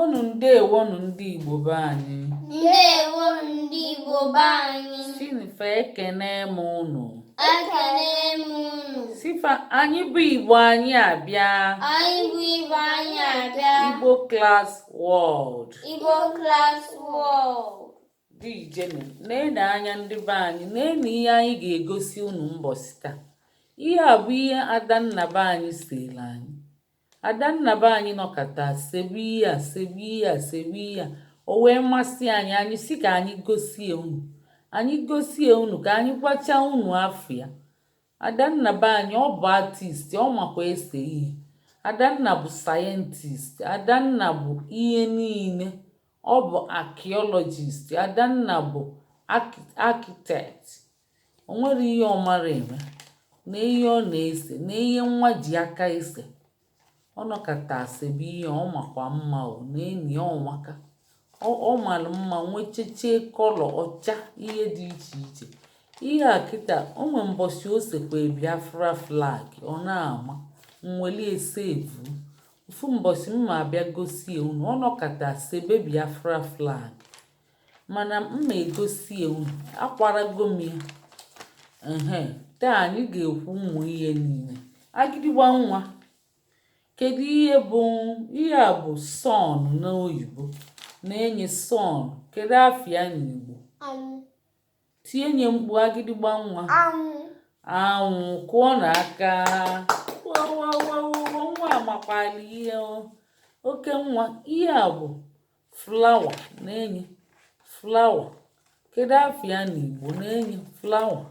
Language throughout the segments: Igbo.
Unu ndewonu, ndị Igbo be anyị. Ndewo, ndị Igbo be anyị. Sịnụ fa, ekene m unu. Ekene m unu. Sị fa, anyị bụ Igbo, anyị abịa. Anyị bụ Igbo, anyị abịa. Igbo Class World. Igbo Class World. Dị ijenu na-ene anya, ndị be anyị, na-ene ihe anyị ga-egosi unu mbọsị taa. Ihe a bụ ihe Adanna be anyị sere anyị. Adanna be anyị nọkata sebe ihe a, sebe ihe a, sebe ihe a, o wee masị anyị. Anyị si ka anyị gosie unu, anyị gosie unu, ka anyị gwacha unu afa ya. Adanna be anyị, ọ bụ artist, ọ makwa ese ihe. Adanna bụ scientist, Adanna bụ ihe niile, ọ bụ archaeologist, Adanna bụ architect. O nwere ihe ọ mara eme na ihe ọ na-ese na ihe nwa ji aka ese. Ọ nọkata sebe ihe, ọ makwa mma. O na enyi ya ọmaka, ọ mara mma, nwechechee colour ọcha, ihe dị iche iche. Ihe a kịta, o nwe mbọsị o sekwa Biafra flag, ọ na-ama nweli esevu. Ofu mbọsị mma abịa gosi unu, ọ nọkata sebe Biafra flag, mana mma egosi unu akwarago m ya. Ehe, taa anyị ga-ekwu ụmụ ihe niile. Agịdịgba nwa, kedu ihe bụ ihe a? Bụ sun n'oyibo, na-enye sun. Kedu afa ya n'Igbo? Anwụ. Tinye nye mkpu, agịdịgba nwa. Anwụ. Anwụ, kụọ n'aka. Wawawawa, nwa amakwala ihe o. Oke nwa, ihe a bụ flower, na-enye flower. Kedu afa ya n'Igbo? Na-enye flower,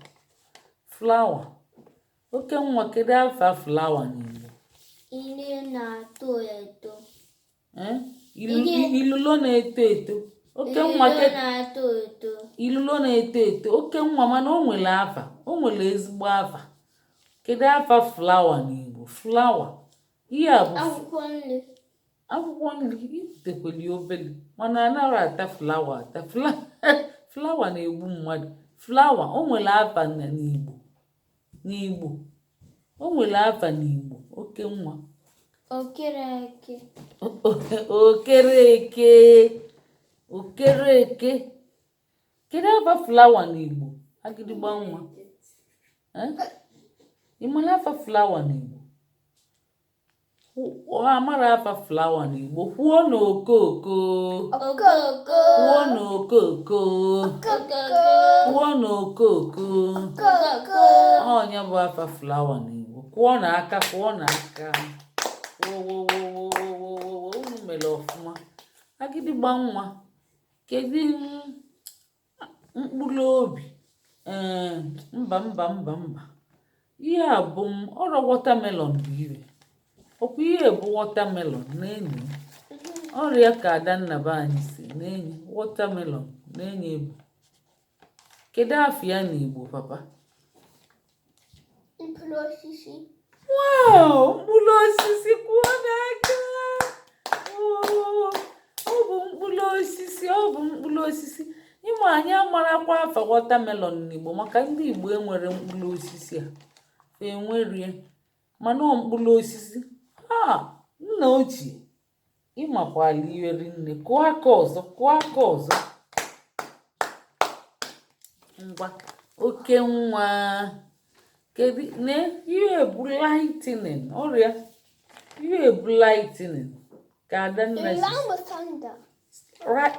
flower. Oke nwa, kedu afa flower n'Igbo? Ihe na-eto eto. Eh? Ilulo na-eto eto, oke nwa. Ilulo na-eto eto. Ilulo na-eto eto, oke nwa, mana o nwere afa, o nwere ezigbo afa. Kedu afa flower n'Igbo? Flower, ihe a bụ Akwụkwọ nri. Akwụkwọ nri itekweli obele, mana anaghị ata flower ata. Flower na-egbu mmadụ. Flower, o nwere afa n'Igbo, n'Igbo o nwere afa n'Igbo, oke nwa. Okereke. Okereke, okereke. Kedu afa flower n'Igbo, agịdịgba nwa? Eh? Ị mara afa flower n'Igbo? Ọ amara afa flower n'Igbo. Kwuo na okooko. Okoko. Kwuo na okooko. Okoko. Kwuo na okooko. Okoko. Ọnya bụ afa flower n'Igbo. Kwụọ na aka, kwụọ na aka. Wowowowowowowo, unu mere ọfụma. Agịdịgba nwa, kedu mkpụrụ obi? Ee, mba, mba, mba, mba. Ihe a bụ m ọrọ watermelon bụ ire ọkwa. Ihe bụ watermelon, na-enyi ọrịa ka Adanna be anyị si na-enye watermelon, na-enye ebu. Kedu afa ya n'Igbo, papa? Mkpụrụ osisi. Wow, mkpụrụ osisi, kwụọ n'aka. Oo, ọ bụ mkpụrụ osisi, ọ bụ mkpụrụ osisi. Ịma anyị amarakwa afa watermelon n'Igbo, maka ndị Igbo enwere mkpụrụ osisi a, fa enwerie, mana ọ mkpụrụ osisi. Ha nna ochie, ịmakwala ihe rinne. Kụọ aka ọzọ, kụọ aka ọzọ. Ngwa, oke nwa, kedu ne ihe bụ lightning? Ọrịa ihe bụ lightning ka Adanna si. Alarm thunder.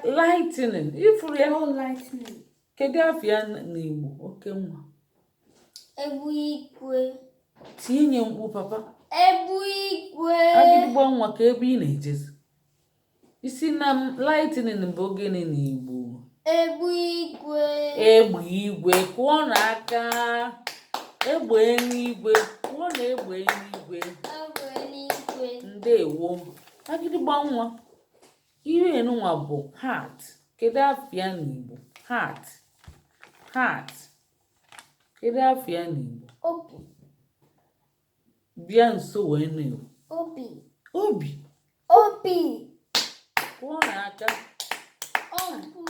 Lightning, ifuru ya? Oh, lightning. Kedu afa ya n'Igbo, oke nwa? Egbe igwe. Tinye mkpu, papa. Egbe igwe. Agịdịgba nwa, ka ebe ị na-ejezi isi na lightning bụ gịnị n'Igbo? Egbe igwe. Egbe igwe, kụọ n'aka. Egbe eluigwe, kụọ na egbe eluigwe. Egbe eluigwe. Ndewo, agịdịgba nwa. Ihe enunwa bụ heart. Kedu afa ya n'Igbo? Heart, heart, kedu afa ya n'Igbo? Obi. Bịa nso wee na-ekwu. Obi. Obi. Obi. Kụọ n'aka. Obi.